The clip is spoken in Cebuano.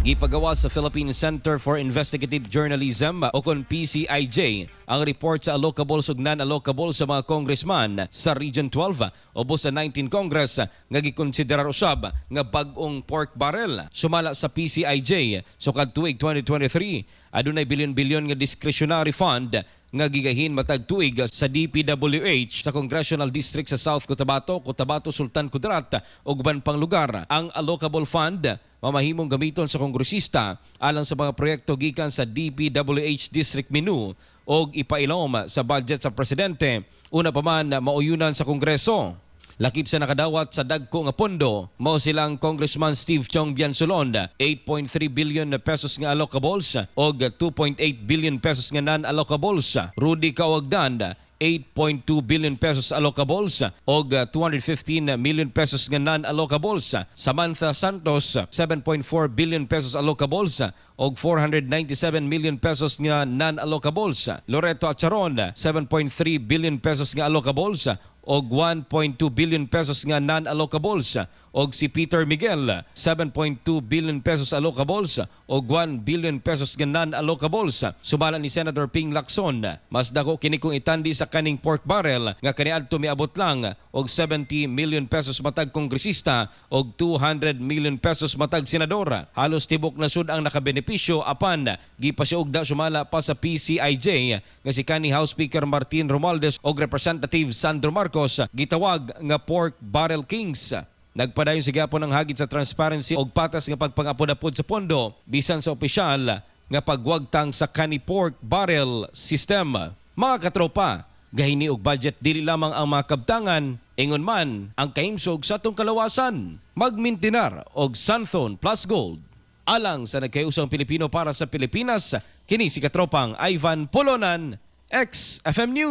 Gipagawa sa Philippine Center for Investigative Journalism o kon PCIJ ang report sa allocables ug non-allocable sa mga congressman sa Region 12 ubos sa 19 Congress nga gikonsiderar usab nga bag-ong pork barrel. Sumala sa PCIJ, sukad tuig 2023, adunay bilyon-bilyon nga discretionary fund nga gigahin matag tuig sa DPWH sa Congressional District sa South Cotabato, Cotabato, Sultan Kudarat ug uban pang lugar. Ang allocable fund mamahimong gamiton sa kongresista alang sa mga proyekto gikan sa DPWH District Menu og ipailom sa budget sa presidente una pa man mauyunan sa Kongreso. Lakip sa nakadawat sa dagko nga pondo, mao silang Congressman Steve Chiongbian Solon, 8.3 billion na pesos nga allocables og 2.8 billion pesos nga non-allocables. Rudy Cauagdan, 8.2 billion pesos allocables og 215 million pesos nga non-allocables. Samantha Santos, 7.4 billion pesos allocables og 497 million pesos nga non-allocables. Loreto Acharon, 7.3 billion pesos nga allocables og 1.2 billion pesos nga non-allocables, og si Peter Miguel, 7.2 billion pesos allocables og 1 billion pesos nga non-allocables. Sumala ni Senator Ping Lacson, mas dako kini kung itandi sa kaning pork barrel nga kaniadto miabot lang og 70 million pesos matag kongresista og 200 million pesos matag senador. Halos tibok nasud ang nakabenepisyo, apan gipasiugda sumala pa sa PCIJ nga si kanhi House Speaker Martin Romualdez og Representative Sandro Marcos gitawag nga pork barrel kings. Nagpadayon sa gyapon ang hagit sa transparency og patas nga pagpangapod-apod sa pondo bisan sa opisyal nga pagwagtang sa kani pork barrel system. Mga katropa, gahini og budget dili lamang ang mga kabtangan, ingon man ang kahimsog sa atong kalawasan. Magmintinar og Xanthone Plus Gold. Alang sa nagkayusang Pilipino para sa Pilipinas, kini si katropang Ivan Polonan, XFM News.